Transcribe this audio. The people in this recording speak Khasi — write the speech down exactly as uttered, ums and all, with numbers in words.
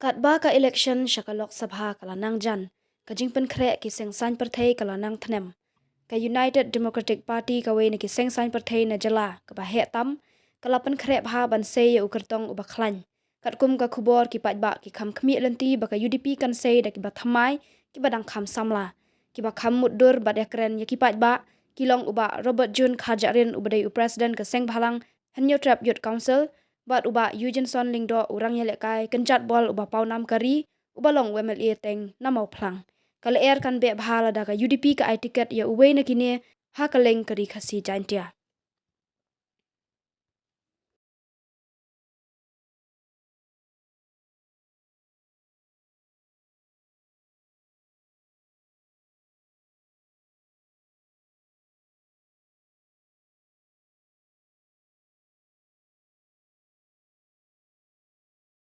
Katba ka election sha ka Lok Sabha ka la nang jan, ka jingpynkhreh ki seng saiñ pyrthei ka la nang thnem. Ka United Democratic Party, kawei na ki seng saiñ pyrthei na jylla kaba heh tam, ka la pynkhreh bha ban sei ïa u kyrtong uba khlaiñ. Katkum ka khubor, ki paidbah ki kham khmih lynti ba ka U D P kan sei da kiba thymmai, kiba dang kham samla. Kiba kham mutdur bad ïakren ïa ki paidbah ki long u Bah Robertjune Kharjahrin, uba dei u President ka Sengbhalang Hynñiewtrep Youth Council, bad u Bah Eugenson Lyngdoh, u rangïalehkai kynjat bol uba pawnam ka ri, uba long u M L A teng na Mawphlang. Ka lyer kan beh bha lada ka U D P ka ai tiket ïa uwei na kine ha ka liang ka Ri Khasi Jaintia.